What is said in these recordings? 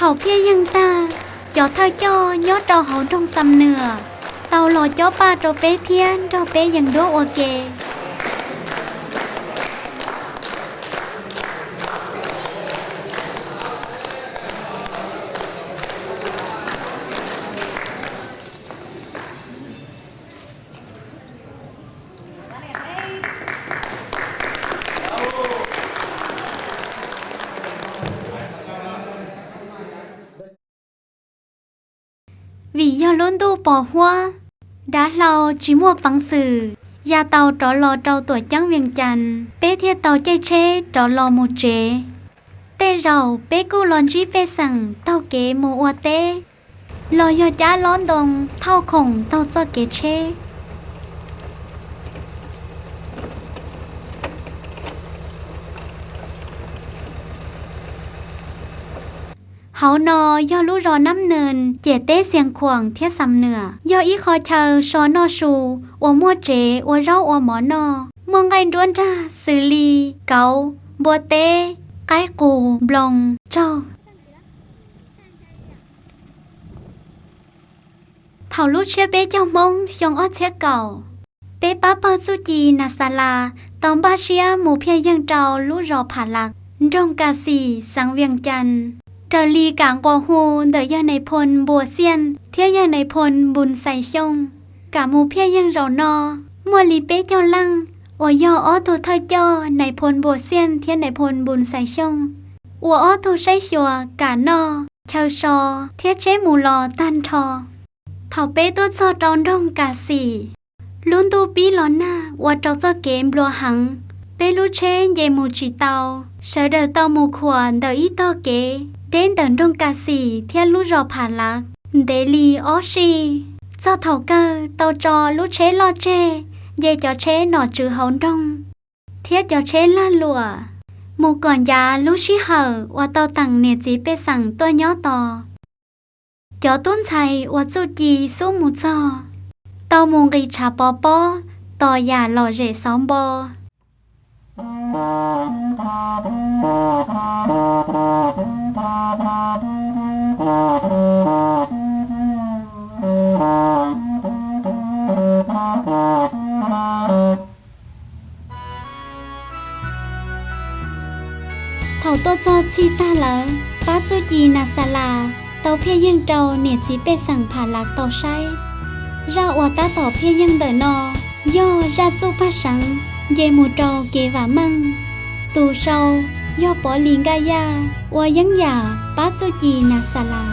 Thaum phiaj yeeg tag, cov thawj coj nyob rau hauv nroog Xam Nwam tau los cob paj rau peb thiab nrog peb yees duab ua ke. Vim yog lub ntuj pos huab, dav hlau tsis muaj peev xwm ya tau rov los rau tuam ceeb Vias Cas, peb thiaj tau caij tsheb rov los mus tsev. Tej zaum peb kuj los ntsib pej xeem taug kev mus ua teb, los yog cab lob ntoo thauj khoom taug txoj kev tsheb. Hauv no yog lub zos Nab Nees ciam teb Xias Khuam thiab Xam Nwam, yog ib qho chaw so noj su uas muaj tsev ua zaub ua mov noj, muaj nqaij nruab nrag xws li kauv, npua teb, qaib qus, nploos, tsaug. Thaum lub tsiab peb caug Hmoob xyoo ob txhiab kaum, peb pab pawg txuj ci Nas Xas Las tau npaj siab mus phiaj yeeg rau lub zos Pham Lav, nroog Kas Xim, xeev Vias Cas, raws li kam nqua hu ntawm yawg Nais Phoo Npuas Xiaj thiab yawg Nais Phoo Npus Xais Xyooj. Kam mus phiaj yeeg zaum no muaj li peb caug leej, uas yog ob tug thawj coj Nais Phoo Npuas Xiaj thiab Nais Phoo Npus Xais Xyooj ua ob tug saib xyuas kam noj, chaw so thiab tsheb mus los tag nrho. Thaum peb tuaj txog rau nroog Kas Xim, lub ntuj pib los nag ua rau txoj kev nplua heev, peb lub tsheb nce mus tsis tau. Sawv daws tau mus khuam ntawm ib tog kev deb ntawm nroog Kas Xim thiab lub zos Pham Lav ntev li ob sij. Txog thaum kawg tau tso lub tsheb loj tseg, nce cov tsheb nom tswv hauv nroog thiab cov tsheb lag luam mus kom ncav lub sij hawm uas tau teem niam txiv pej xeem tuaj nyob tos. Cov tub ntxhais uas txuj ci xub mus txog tau mus nqis tshav pov pob tos yam lom zem xauv npo. Thaum tuaj txog txhij tag lawm, pab txuj ci Nas Xas Las tau phiaj yeeg rau niam txiv pej xeem Pham Lav tau saib. Zaj uas tab tom phiaj yeeg ntawm no yog zaj txuj paj seev nce mus rau kev vam meej. Tus sau yog Pov Lis Nkaj Yaj ua yeeb yam pab txuj ci Nas Xas Las.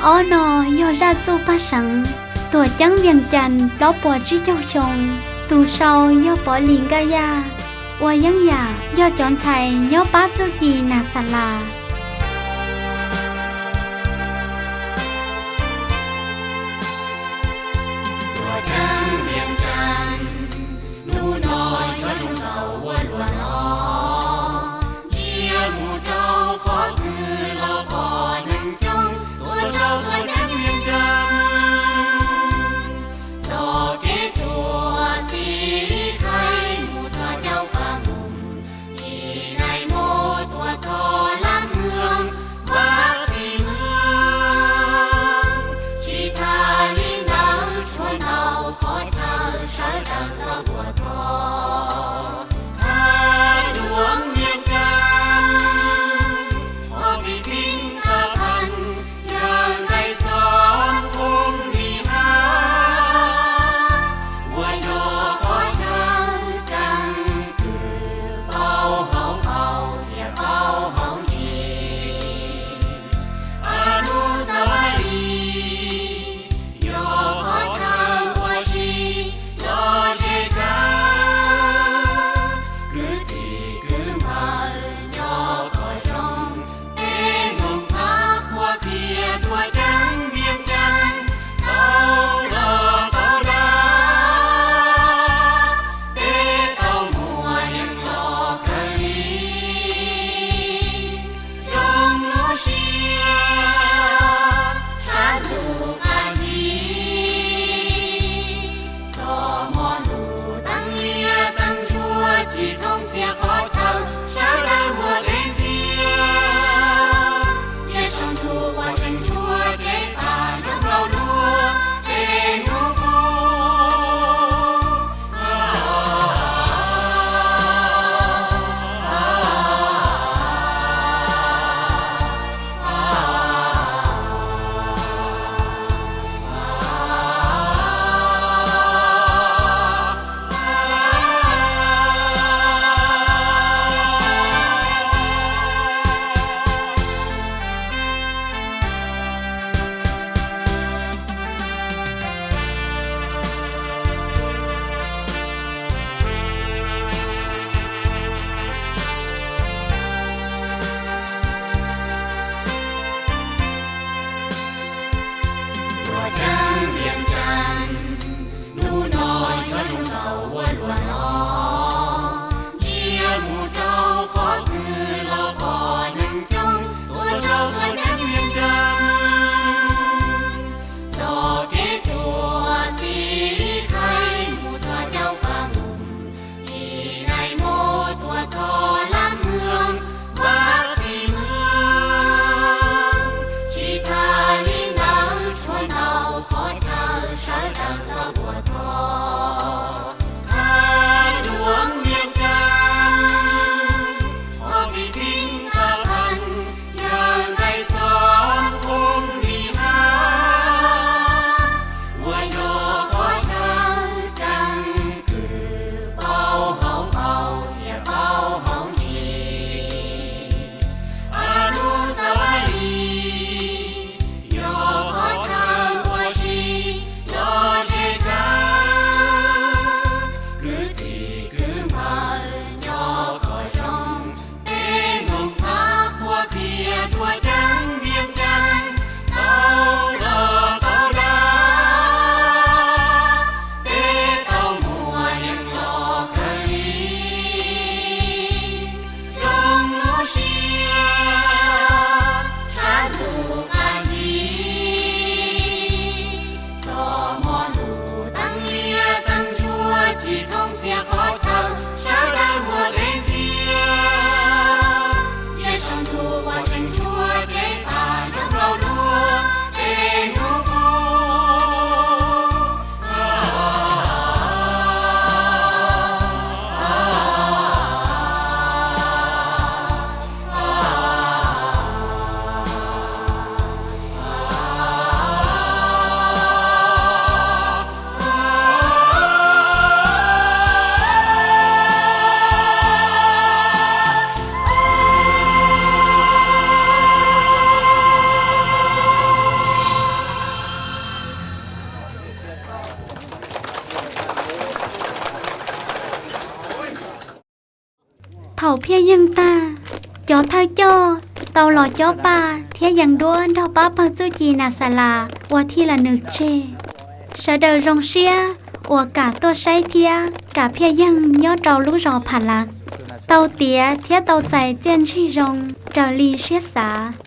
Ob no yog zaj txuj paj seev Tuam Ceeb Vias Cas plaub puas tsib caug xyoo. Tus sau yog Pov Lis Nkaj Yaj, ua yeeb yam yog cov ntxhais nyob pab txuj ci Nas Xas Las. Tuam Ceeb Vias Cas, hnub no yuav zoo nkaus ua luam los, ntsia mus rau qhov twg los pom neeg coob tuaj rau Tuam Ceeb Vias Cas. Txoj kev tuaj xij khaij mus txog caum faj mus, ib daim muv tuaj txog lab mwg Vaj Xis Mwg. Tsis tas li ntawd tshuav ntau qhov chaw sawv daws tau tuaj txog. Thaj Luam Vias Cas, ob peb txheeb pab phan, yawg Nqaij Xov Phooj Lis Hab, uas yog qhov chaw ceev kws paub hauv paus thiab paub hauv ntsis. Anub Xav Vaj Lis, yog qhov chaw ua si los ze tsav, kwv tij kwv npawg nco qhov zoo, peb mloog qhov qhuab qhia Tuam Ceeb Vias Cas tau los tau dag, peb tau muaj yeej los kawg li. Zoo lub siab tshaj lub qab zib, txoj hmo ntuj teeb liab teeb ntsuab ci thoob txhia qhov chaw, sawv daws muaj kev ntxias, ntsia saum ntuj ua tseem tshuav kev pab nrog nkaus luag tej hnub qub. Tuam Ceeb Vias Cas, hnub no yuav zoo nkaus ua luam los, ntsia mus rau qhov twg los pom neeg coob tuaj rau Tuam Ceeb Vias Cas. Txoj kev tuaj xij khaij mus txog caum faj mus, ib daim muv tuaj txog lab mwg Vaj Xis Mwg. Tsis tas li ntawd tshuav ntau qhov chaw sawv Thaum Phiaj Yeeg tag, cov thawj coj tau los cob paj thiab yees duab nrog pab pawg txuj ci Nas Xas Las uas Thij Las Nws tseg. Sawv daws zoo siab uas kam tuaj saib thiab kam Phiaj Yeeg nyob rau lub zos Phas Las, tau tiav thiab tau txais txiaj ntsig zoo raws li siab xav.